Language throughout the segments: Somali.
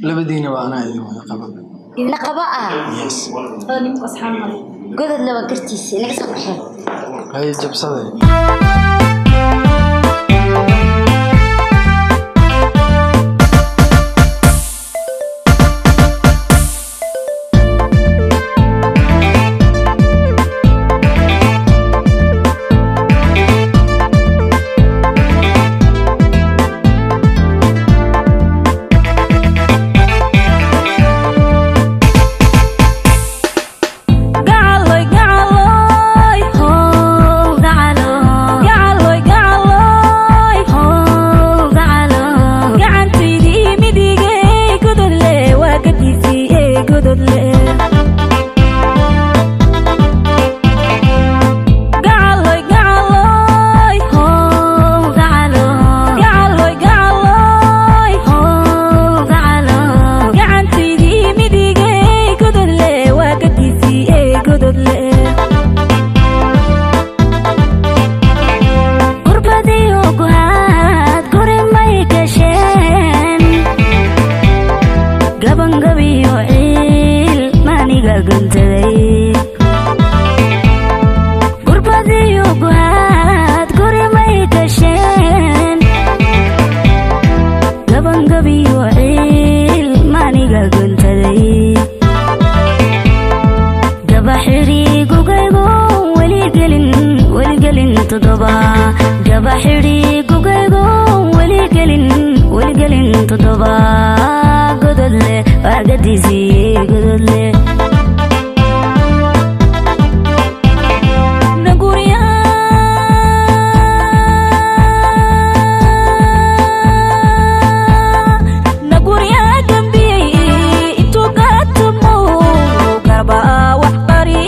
Labadiina waa anaa idin wada qaba. Na qaba ah. Yes. Oo ninku asxaab male. Godod laba gartiisa inaga soo baxeen. Hay jabsaday. Gacaloy, gacaloy, How gacalo. Gacaloy, gacaloy, How gacalo. Gacantaydii midigay gododle waa gadiisii ee gododle. Gacaloy, gacaloy, How gacalo. Gacaloy, gacaloy, How gacalo. Gacantaydii midigay gododle waa gadiisii ee gododle. Gurbadiyo guhaad guri may gasheen. Gabangabiyo ciil maniga guntaday. Gurbadiyo guhaad guri may gasheen. Gabangabiyo ciil maniga guntaday. Gaba xidhiigugaygo weli gelin, weli gelin toddoba. Gaba xidhiigugaygo weli gelin, weli gelin toddoba. Gododle waa gadiisii gododle. Naguryaa gambiyey intuu gaatumo garba wax qari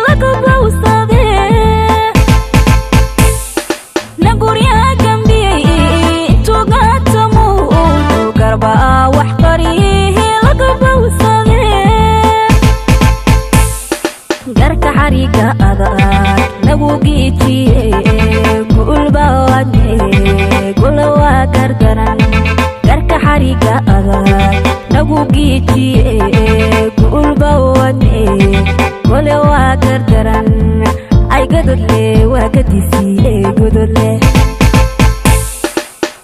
laga bawsade. Naguryaa gambiyey intuu gaatumo garba wax qari laga bawsade. Garka xariga adag nagu giijiye guulbawadne gula waa gargaran. Garka xariga adag nagu giijiye guulbawadne gole waa gargaran. Ay gododle waa gadisi ee gododle.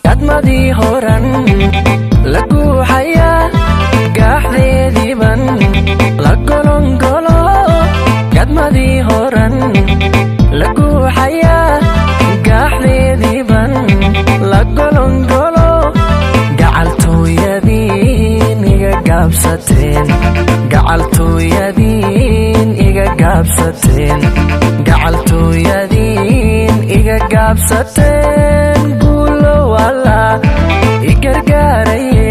Kadmadii horan la guuxayaa, gaaxdeediiban la golongolo. Kadmadii horan la guuxayaa, gaaxdeediiban la golongolo. Gacaltooyadiin iga gaabsateen, gacaltooyadiin iga gaabsateen, gacaltooyadiin iga gaabsateen. Guulow Allah i gargaaraye,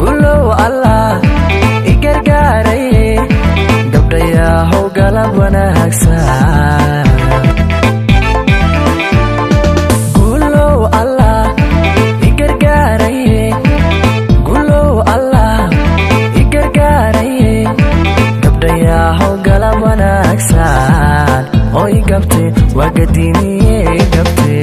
guulow Allah i gargaaraye, gabdhayahow galab wanaagsan. Guulow Allah i gargaaraye, guulow Allah i gargaaraye, gabdhayahow galab wanaagsan. Oo i gabte waa gadiimiye i gabte.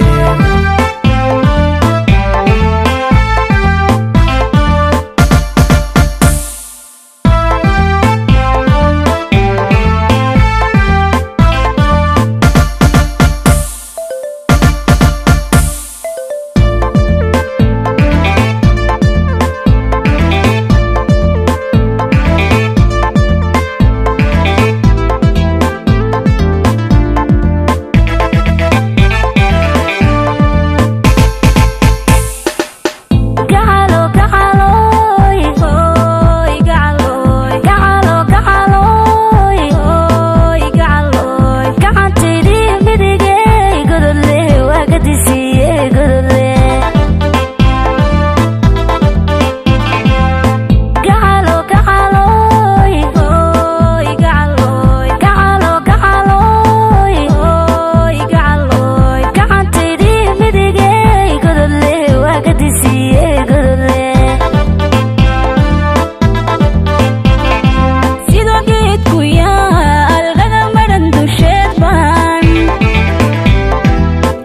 Gacalo, gacaloy. Hooy gacaloy, Gacalo, gacaloy. Hooy gacaloy, Gacantaydii midigay gododle waa gadisiiye gododle. Gacalo, gacaloy. Hooy gacaloy, Gacalo, gacaloy. Hooy gacaloy, Gacantaydii midigay gododle waa gadisiiye gododle. Sidoo geedku yaal dhaga madhan dusheed baan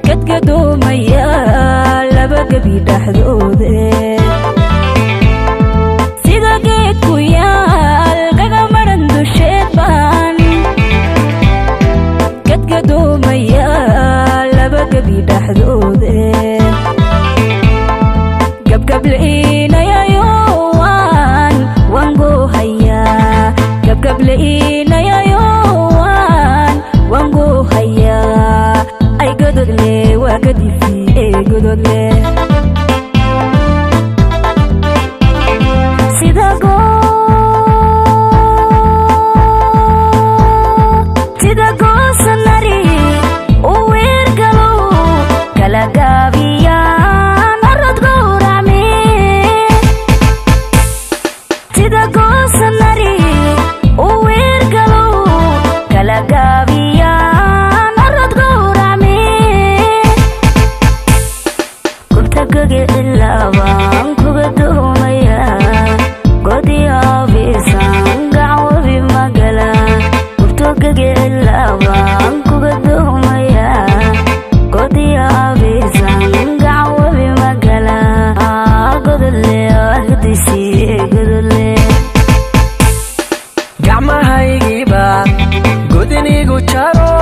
gadgadoomaya laba gebi dhexdoode. Cilaabaan kuga duumaya, godiyaabisan gacwabi magala. Gubtogagi cilaabaan kuga duumaya, godiyaabisan gacwabi magala. Godole wahdisiye godole. Gacmahaygiiba godinigu jaro,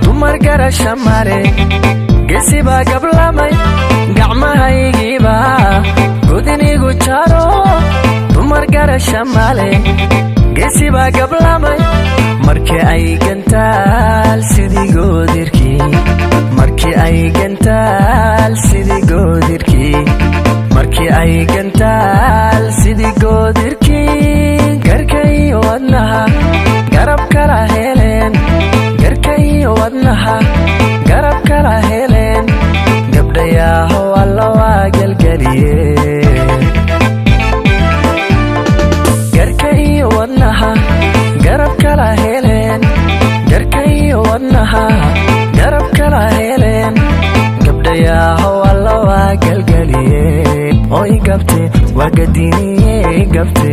dumar garasha mare, gesibaa gablamay. Gacmahaygiiba godinigu jaro, dumar garasha male, gesibaa gablamay. Markii ay gantaal sidii goodirkii, markii ay gantaal sidii goodirkii, markii ay gantaal sidii goodirkii, garkay wadnaha garab kala heleen, garkay wadnaha garab kala heleen. Gabdhayaaho alla waa gelgeliye. Garkay wadnaha garab kala heleen, garkay wadnaha garab kala heleen. Gabdhayaaho alla waa gelgeliye. Oy gabte waa gadiniye gabte.